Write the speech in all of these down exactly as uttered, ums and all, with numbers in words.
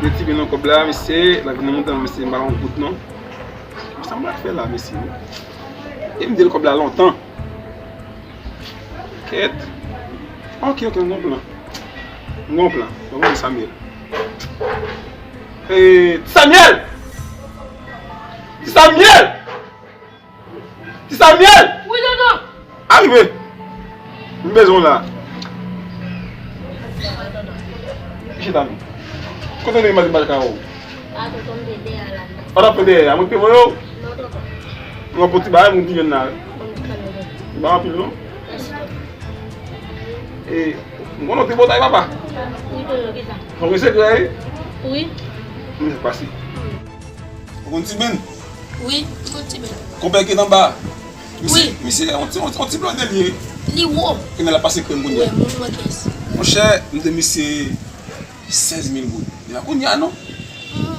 Mete ti ben nan kòb la, mesye, la vin nan montan, mesye, m pa yon gout non. Sa m pral fè la, mesye? E m de l kòb la lontan. Kèt. Ok, ok, m gon plan. M gon plan. Mwen Samuel. Eh, Ti Samuel! Ti Samuel! Ti Samuel! Wi, tonton! Arive! M bezwen w la. Chita menm. Kote w ye maten m pa t ka wè w? A, tonton, m te dèyè a la. Ou t ap fè dèyè a? Mwen te voye w? Non, tonton. Mwen pran ti bagay pou m ti jwenn la. Mwen te fè l, tonton. Li pa anpil, non? Mèsi, tonton. E, m konnen w te bòtay, papa. Wi, tonton, kisa? Fò gen sekrè, wi. Wi. M pase. Ou konn Ti Ben? Wi, m konn Ti Ben. Konpè ki t anba a? Misye, wi, misye, on ti, on, on ti blonde li ye. Li wo. Kounye a l ap pase krèm kounye a. Wi, mwen, mwen kès. Monchè, m te misye sèz mil goud. Li pa kounye a, non. Hmm.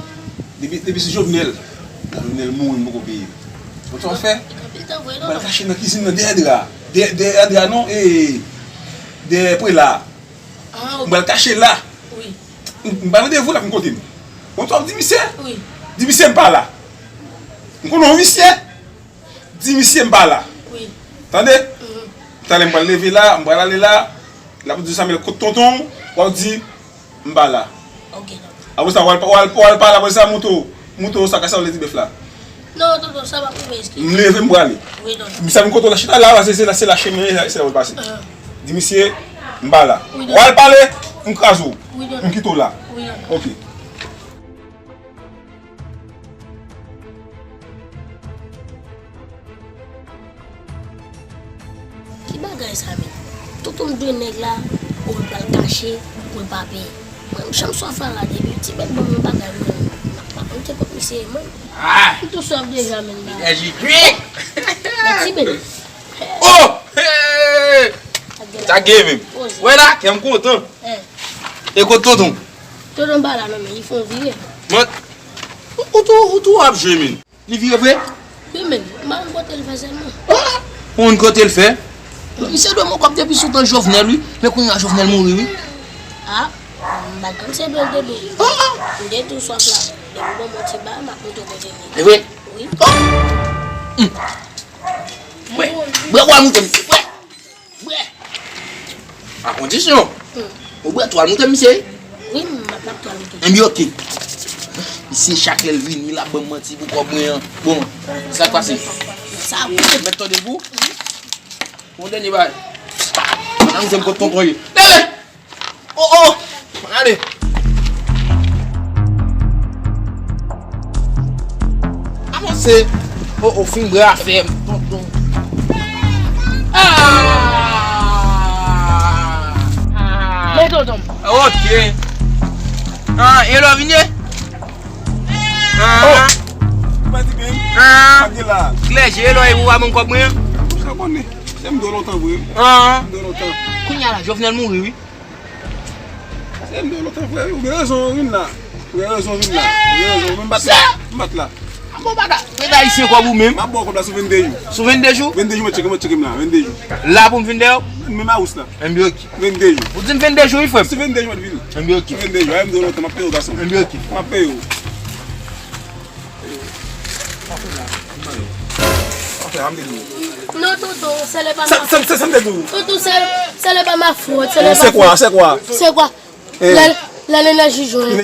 Depi, depi sou Jovenel. Jovenel mouri, m poko peye. Konn sa w fè? Li t anpil tan vre, non. M al kache nan kizin nan, dèyè dra. Dèyè, dèyè dra, non, e, dèyè prela. Ah, ok. M pral kache la. Wi. M, m pa mande vou la vin kote m. Bon, w ap di misye? Wi. Di misye m pa la. M konnen w visye. Di misye m pa la. Wi. Tande? Mhm. Talè m pral leve la, m pral ale la. L ap di Samuel kot tonton w, w ap di m pa la. Ok, tonton. Apre sa, w al, w al, w al pale, apre sa, moute w, moute w sa ka sa w le ti bèf la. Non, tonton, sa pa pou mwen eskize. M leve, m prale. Wi, tonton. Misye vin kote w la, chita la, se, se la, se la chemen, se la w pase. Ah. Di misye, m pa la. Wi, tonton. W al pale, m kraze w. Wi, tonton. M kite w la. Wi, tonton. Ok. Ki bagay sa menm? Tonton m dwe nèg la, ou l pral kache, pou l pa peye. Mwen, m janm swa fè la depi ti bèt ban mwen bagay mwen, m ap pa konte kot misye ye, mwen. Ah! M tou swaf deja menm la. Degaje kwi! Men ti bèt. Oh! Hey! Sa gen menm. Wè la, kè m kontan. Eh. E kot tonton? Tonton pa la non, men li fè yon vire. Mwen, ou tou, ou tou ap jwe menm. Li vire vre? Wi, men m pa konn kote l fè sèlman. Ah! Ou konn kote l fè? Misye dwe mwen kòb depi sou tan Jovenel, wi. Men kounye a Jovenel mouri, wi. Ah, m pa t konn se dwe l te dwe. Ah! M te tou swaf la. Depi bon, bon ti ba, m ap montre kote l ye. E vre? Wi. Ah! Hmm. Bwè. Bwè, bwè, moute m. Bwè. Bwè. A kondisyon. Hmm. Ou bwè twal moute misye? Wi, m ap, m ap twal moute. Enben, ok. Misye, chak lè l vini, l ap ban m manti pou kòb mwen an. Bon, sa k pase? Sa wi. Mèt tande l pou? Yon dènye bagay. Nan m kot tonton ye. Leve! Oh, oh! Ale! Avanse! Oh, oh, fin bra fè m, tonton. Ah! Men tonton. Ok. Ah, e lò vini? Ah. Oh! Mwen di men. Ah. Sa gen la? Klè je, e lò e ou a ban m kòb mwen an? Ou sa konnen. Se m dwe lontan vre. Ah. M dwe lontan. Kounye a la, Jovenel mouri, wi. Se m dwe lontan, frè. Ou gen rezon, vin la. Ou gen rezon, vin la. Ou gen rezon. Men m bat la. M bat la. Bon, bagay. Mete ayisyen kòb ou menm. M ap ba w kòb la sou vennde jou. Sou vennde jou? Vennde jou, mwen tcheke, mwen tcheke m la. Vennde jou. La pou m vin dèyè w? Menm a wous la. Enben, ok. Vennde jou. Ou di m vennde jou, wi, frè m. Sou vennde jou, mwen vin. Enben, ok. Sou vennde jou. Ay, m dwe lontan, m ap peye w, gason. Enben, ok. M ap peye w. Non, tonton, ce n'est pas ma faute. Tonton, ce, ce n'est pas ma faute. C'est quoi, c'est quoi? C'est quoi? Eh. La, la, la, la, je joue.